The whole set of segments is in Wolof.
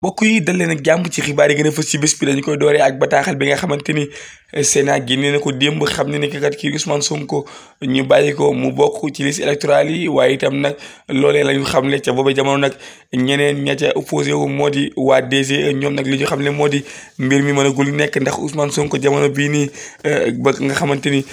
mbokk yi dal leen ak jàmm ci xibaar yi gën a fës ci bés bi dañu koy dooree ak bataaxal bi nga xamante ni Sénat génne na ko démb xam ne ni kat kii Ousmane Sonko ñu bàyyi ko mu bokk ci liste électorale yi waaye itam nag loolee la ñu xamle ca booba jamono nag ñeneen ña ca opposé wu moo di waa DG ñoom nag li ñu xamle moo di mbir mi mënagul nekk ndax Ousmane Sonko jamono bii nii ba nga xamante ni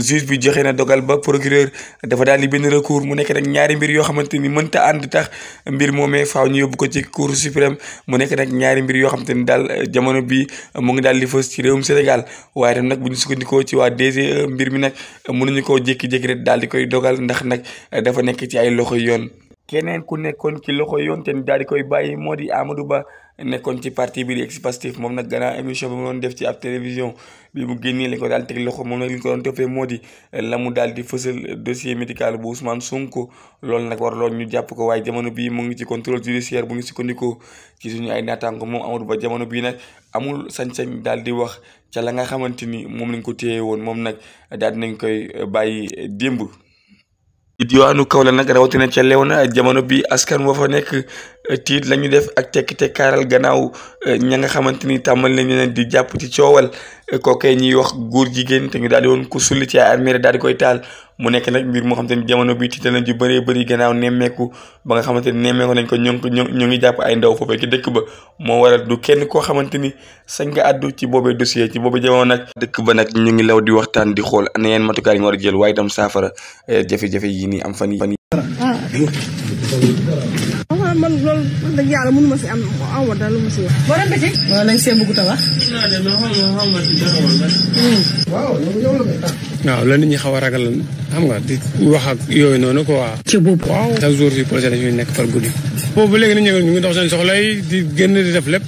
juge bi joxe na dogal ba procureur dafa daal di benn recours mu nekk nag ñaari mbir yoo xamante ni mënta ànd tax mbir moomee faaw ñu yóbbu ko ci cour suprême mu nekk nag ñaari mbir yoo xamante ni daal jamono bi mu ngi daal di fës ci réewum Sénégal waaye tam nag bu ñu sukkandikoo ci waa DG mbir mi nag mënuñu koo jékki-jékki rek daal di koy dogal ndax nag dafa nekk ci ay loxo yoon. keneen ku nekkoon ci loxo yoon te daal di koy bàyyi moo di Amadou Ba nekkoon ci parti bi di ex-Pastef moom nag gannaaw émission bi mu doon def ci ab télévision bi mu génnee lañ ko daal teg loxo moom nag li ñu ko doon toppee moo di la mu daal di fësal dossier médical bu Ousmane Sonko loolu nag war loolu ñu jàpp ko waaye jamono bii mu ngi ci contrôle judiciaire bu ñu sukkandikoo ci suñu ay naataango moom Amadou Ba jamono bii nag amul sañ-sañ daal di wax ca la nga xamante ni moom lañ ko téye woon moom nag daal dinañ koy bàyyi démb. diwaanu Kaolack nag rawatina ca Léona jamono bi askan wa fa nekk tiit la ñu def ak tekkaaral gannaaw ña nga xamante ni tàmmal nañu leen di jàpp ci coowal kookee ñuy wax góor jigéen te ñu daal di woon ku sulli ci ay armée daal di koy taal mu nekk nag mbir moo xamante ni jamono bi tiital na ju bëree bëri gannaaw nemmeeku ba nga xamante ni nemmeeku nañ ko ñoo ngi jàpp ay ndaw foofee ci dëkk ba moo waral du kenn koo xamante ni sañ nga àddu ci boobee dossier ci boobee jamono nag dëkk ba nag ñu ngi law di waxtaan di xool ana yenn matukaay yi nga war a jël waaye itam saafara jafe-jafe yi nii am fan yi man loolu wax dëgg yàlla mënu ma si am awa daal lu ma si wax. boo dem bëccëg. wala nañ see bëgg a wax. waaw la nit ñi xaw a ragal xam nga di wax ak yooyu noonu quoi. ci boobu. waaw chaque jour si projet dañuy nekk par guddi. boobu ba léegi nit ñi ñu ngi dox seen soxla yi di génn di def lépp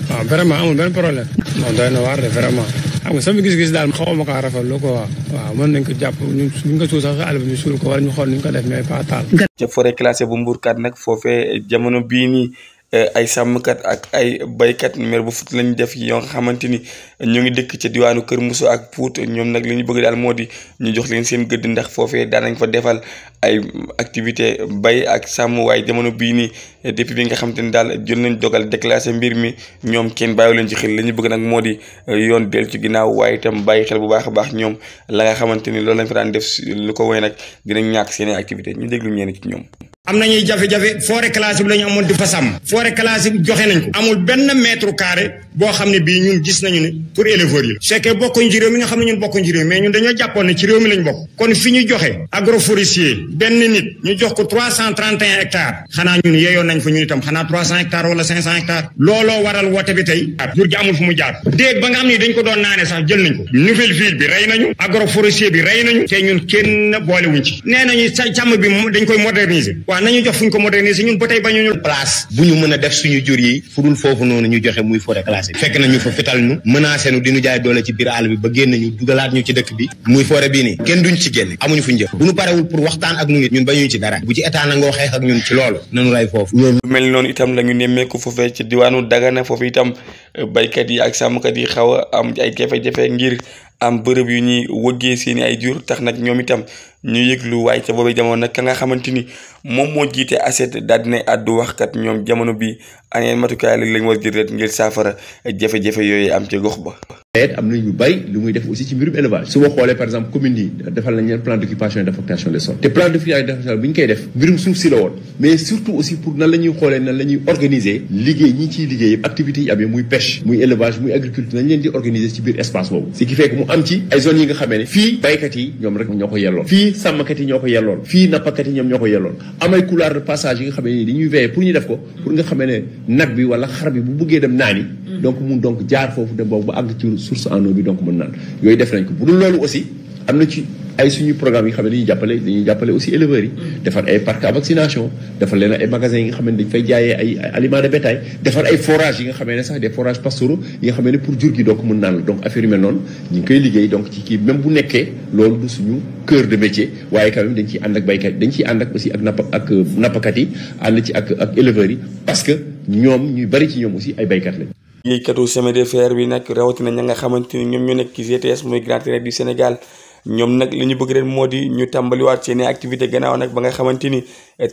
waaw vraiment amul benn problème. non doy na waar de vraiment. xam nga sama gis-gis daal xaw ma kaa rafetlu ko waaw mën nañ ko jàpp ñu ko suul sax àll bi ñu suul ko wala ñu xool ni ñu ko def mais pas taal. ca forêt classée bu Mbourkat nag foofee jamono bii nii ay sàmmkat ak ay baykat numéro bu fut lañ def yoo nga xamante ni ñu ngi dëkk ca diwaanu Kër Moussa ak Pout ñoom nag li ñu bëgg daal moo di ñu jox leen seen gëdd ndax foofee daan nañ fa defal ay activité bay ak sàmm waaye jamono bii nii depuis bi nga xamante ni daal jël nañ dogal déclassé mbir mi ñoom kenn bàyyi leen ci xel li ñu bëgg nag moo di yoon dellu ci ginnaaw waaye itam bàyyi xel bu baax a baax ñoom la nga xamante ni loolu lañ fa daan def lu ko woy nag dinañ ñàkk seen activité ñu déglu ñenn ci ñoom. am nañuy jafe-jafe forêt classée bi la ñu amoon di fa sàmm forêt classée bi joxe nañ ko amul benn mètre carré boo xam ne bii ñun gis nañu ne pour éleveurs yi su fekkee bokkuñ ci réew mi nga xam ne ñun bokkuñ ci réew mais ñun dañoo jàppoon ne ci réew mi lañ bokk kon fi ñu joxe agroforestier benn nit ñu jox ko 331 hectares xanaa ñun yeeyoon nañ fa ñun itam xanaa 300 hectares wala 500 hectares looloo waral woote bi tey jur gi amul fu mu jaar déeg ba nga xam ne dañ ko doon naane sax jël nañ ko nouvelle ville bi rey nañu agroforestier bi rey nañu te ñun kenn boolewuñ ci nee nañu càmm bi dañ koy moderniser nañu jox fuñ ko moderniser ñun ba tey bañu ñu place bu ñu mën a def suñu jur yi fu dul foofu noonu ñu joxe muy forêt classée fekk nañu fa fital ñu menacé nu di ñu jaay doole ci biir àll bi ba génn ñu dugalaat ñu ci dëkk bi muy forêt bii nii kenn duñ ci génne amuñu fu ñu jëm bu ñu parewul pour waxtaan ak ñu ñun bañuñu ci dara bu ci état nangoo xeex ak ñun ci loolu nañu rey foofu lu mel noonu itam la ñu nemmeeku foofee ci diwaanu Dagana foofu itam baykat yi ak sàmmkat yi xaw a am ay jafe-jafe ngir am bërëb yu ñuy wëggee seeni ay jur tax nag ñoom itam ñu yëglu waaye ca boobu jamono nag ka nga xamante ni moom moo jiite ASET daal dinay àddu waxkat ñoom jamono bi aneen matukaay lañ war jël rek ngir saafara jafe-jafe yooyu am ci gox ba. am nañ lu bari lu muy def aussi ci mbirum élevage su ma xoolee par exemple commune yi defal nañ leen plan d'occupation et d'affectation des sols te plan d'occupation et d'affectation bi ñu koy def mbirum suuf si la woon mais surtout aussi pour nan la ñuy xoolee nan la ñuy organiser liggéey ñi ciy liggéey yëpp activités yi amee muy pêche muy élevage muy agriculture nañ leen di organiser ci biir espace boobu ce qui fait que mu am ci ay zones yi nga xamee ne fii baykat yi ñoom rek ñoo ko yelloon fii sàmmkat yi ñoo ko yelloon fii nappkat yi ñoom ñoo ko yelloon am ay couloir de passage yi nga xamee ne dañuy veiller pour ñu def ko pour nga xamee ne nag bi wala xar bi bu bëggee dem naani donc mun donc jaar foofu dem boobu ba àgg ci source en eau bi donc mën naan yooyu def nañ ko bu dul loolu aussi am na ci ay suñu programme yi nga xam ne dañuy jàppale aussi éleveurs yi defar ay parcs à vaccination defar leen ay magasins yi nga xam ne dañ fay jaayee ay aliments de bétail defar ay forages yi nga xamee ne sax des forages pastoraux yi nga xamee ne pour jur gi donc mën naan la donc affaire yu mel noonu ñu ngi koy liggéey donc ci kii même bu nekkee loolu du suñu cœur de métier waaye quand même dañ ciy ànd ak baykat dañ ciy ànd ak aussi ak nappkat yi ànd ci ak éleveurs yi parce que ñoom ñuy bari ci ñoom aussi ay baykat lañ. liggéeykatu chemin de fer bi nag rawatina ña nga xamante ni ñoom ñoo nekk ci GTS muy Grand Train du Sénégal ñoom nag li ñu bëgg ren moo di ñu tàmbaliwaat seen activité gannaaw nag ba nga xamante ni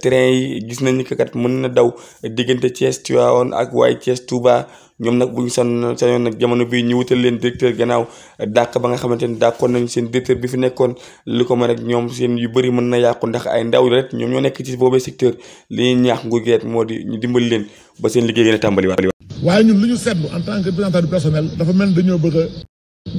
train yi gis nañ ni kat mën na daw diggante Thiès Tivaouane ak waaye Thiès Touba ñoom nag bu ñu sañoon nag jamono bii ñu wutal leen directeur gannaaw dàq ba nga xamante ni dàqoon nañ seen directeur bi fi nekkoon li ko mën rek ñoom seen yu bëri mën na yàqu ndax ay ndaw rek ñoom ñoo nekk ci boobee secteur li ñuy ñaax nguur gi rek moo di ñu dimbali leen ba seen liggéey gën a tàmbaliwaat. waaye ñun lu ñu seetlu en tant que représentant du personnel dafa mel ni dañoo bëgg a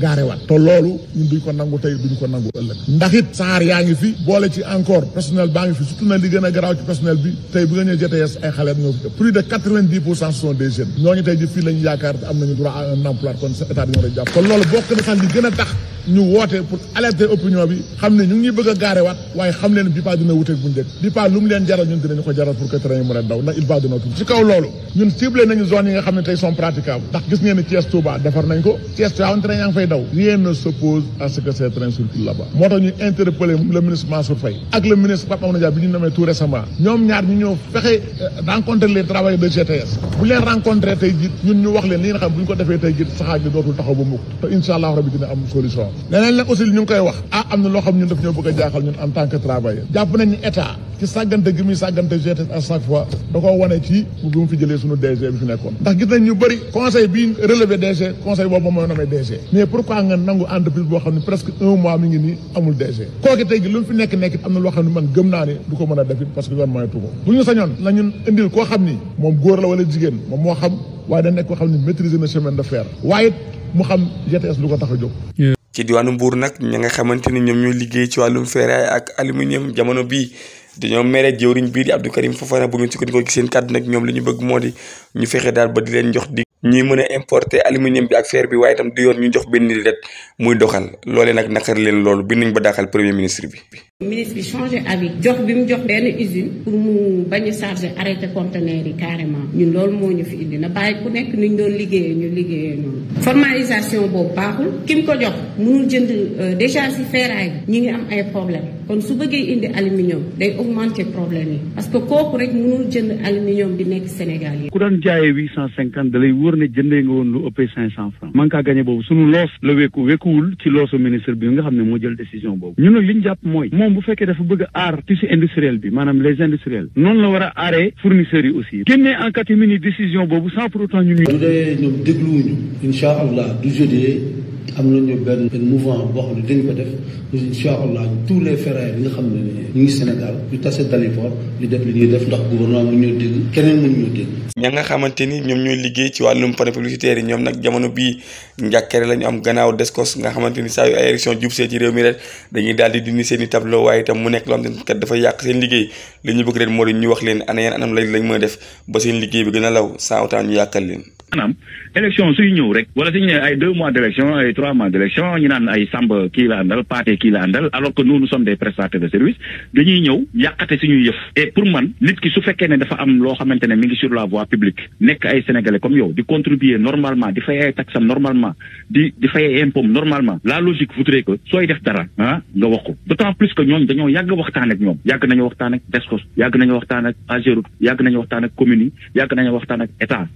gaarewaat te loolu ñun duñ ko nangu tey duñ ko nangu ëllëg ndax it saar yaa ngi fi boole ci encore personnel baa ngi fi surtout na li gën a garaaw ci personnel bi tey bu nga ñëw GTS ay xale ñoo fi plus de 90% ce sont des jeunes ñooñu tey ji fii lañu yaakaar am nañu droit à un emploi kon état bi ñoo jàpp kon loolu bokk na sax li gën a tax ñu woote pour alerter opinion bi xam ne ñu ngi ñuy bëgg a gaarewaat waaye xam leen bi pas dina wuteeg bu njëkk bi pas lu mu leen jaral ñun dinañu ko jaral pour que train yi mën a daw ndax il va de notre ci kaw loolu ñun ciblé nañu zone yi nga xam ne tey sont praticables ndax gis ngeen ne Thiès Touba defar nañ ko Thiès Tivaouane train yaa ngi fay daw rien ne s'oppose à ce que ces trains circulent là-bas moo tax ñu interpellé le ministre Mansour Faye ak le ministre Pape Amadou Dia bi ñu nommé tout récemment ñoom ñaar ñu ñëw fexe rencontrer les travailleurs de GTS bu leen rencontré tey jii ñun ñu wax leen li nga xam bu ñu ko defee tey jii saxaar gi dootul taxaw ba mukk te incha allah rabbi dina am solution leneen nag aussi ñu ngi koy wax am na loo xam ñun daf ñoo bëgg a jaaxal ñun en tant que travailleur jàpp nañ ni état ci sàggante gi muy sàggante GTS à chaque fois da koo wane ci bu mu fi jëlee suñu DG bi fi nekkoon ndax gis nañ ñu bëri conseil bi relevé DG conseil boobu mooy nommé DG mais pourquoi nga nangu entreprise boo xam ne presque 1 mois mi ngi nii amul DG kooki tey gi lu mu fi nekk am na loo xam ne man gëm naa ne du ko mën a def it parce que yoon mooy tuko bu ñu sañoon la ñun indil koo xam ni moom góor la wala jigéen moom moo xam waaye da nekk koo xam ne maîtriser na chemin de fer waaye it mu xam GTS lu ko tax a jóg. ci diwaanu Mbour nag ña nga xamante ni ñoom ñooy liggéey ci wàllum ferraille ak aluminium jamono bii dañoo mere jëwriñ bii di Abdou Karim Fofana bu ñu sukkandikoo ci seen kàddu nag ñoom li ñu bëgg moo di ñu fexe daal ba di leen jox di ñuy mën a importer aluminium bi ak fer bi waaye itam du yoon ñu jox benn nit rek muy doxal loolee nag naqar leen loolu bi nañ ba daaxal premier ministre bi. ministre bi changé avis jox bi mu jox benn usine pour mu bañ a chargé arrêté conteneur yi carrément ñun loolu moo ñu fi indi na bàyyi ku nekk ni ñu doon liggéeyee ñu liggéeyee noonu formalisation boobu baaxul ki mu ko jox mënul jënd déjà si ferraille bi ñu ngi am ay problème kon su bëggee indi aluminium day augmenter problème yi parce que kooku rek mënul jënd aluminium bi nekk Sénégal yi. ku doon jaayee 850 da lay wóor ne jëndee nga woon lu ëppee 500 francs man kaa gagné boobu sunu loos la wekkuwul ci loosu ministre bi nga xam ne moo jël décision boobu ñun nag li ñu jàpp mooy moom bu fekkee dafa bëgg a aar tissu industriel bi maanaam les industriels noonu la war a aaree fournisseurs yi aussi génnee en catimini décision boobu sans pour autant ñu. du dee ñoom dégluwuñu incha allah du jeudi am nañu benn mouvement boo xam ne dañ ko def incha allah tous les ferrailleurs yi nga xam ne ñu ngi Sénégal ñu tase Dalifort ñu def li ñuy def ndax gouvernement mu ñoo dégg keneen mën ñoo dégg. ña nga xamante ni ñoom ñooy liggéey ci wàllum panneau publicitaire yi ñoom nag jamono bii njàkkare la ñu am gannaaw Descos nga xamante ni saa yu ay élection jub see ci réew mi rek dañuy daal di dindi seen i tableau waaye itam mu nekk loo xam ne kat dafay yàq seen liggéey li ñu bëgg ren moo di ñu wax leen ana yan anam lañ mën a def ba seen liggéey bi gën a law sans autant ñu yàqal leen. maanaam élection suy ñëw rek wala suñu ne ay 2 mois d' élection ay 3 mois d' élection ñu naan ay Samba kii la àndal Pathé kii la àndal alors que nous sommes des prestataires de service dañuy ñëw yàqate suñuy yëf et pour man nit ki su fekkee ne dafa am loo xamante ne mi ngi sur la voie publique nekk ay sénégalais comme yow di contribuer normalement di fay ay taxam normalement di fay ay impôts normalement la logique voudrait que sooy def dara nga wax ko d' autant plus que ñoom dañoo yàgg waxtaan ak ñoom yàgg nañu waxtaan ak Descos yàgg nañu waxtaan ak Ageroute yàgg nañu waxtaan ak communes yi yàgg nañu waxtaan ak état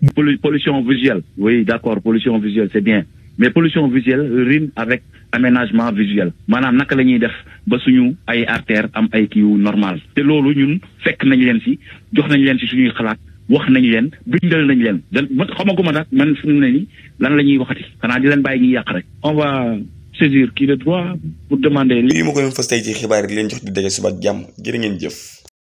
pollution visuelle oui d'accord pollution visuelle c'est bien mais pollution visuelle rime avec aménagement visuel maanaam naka la ñuy def ba suñu ay artères am ay kiiw normal te loolu ñun fekk nañ leen si jox nañ leen si suñuy xalaat wax nañ leen bindal nañ leen xamaguma nag man fi mu ne ni lan la ñuy waxati xanaa di leen bàyyi ñuy yàq rek on va saisir kii le droit pour demander. lii ma ko doon fas tey ci xibaar yi di leen jox di daje suba ak jàmm jërë ngeen jëf.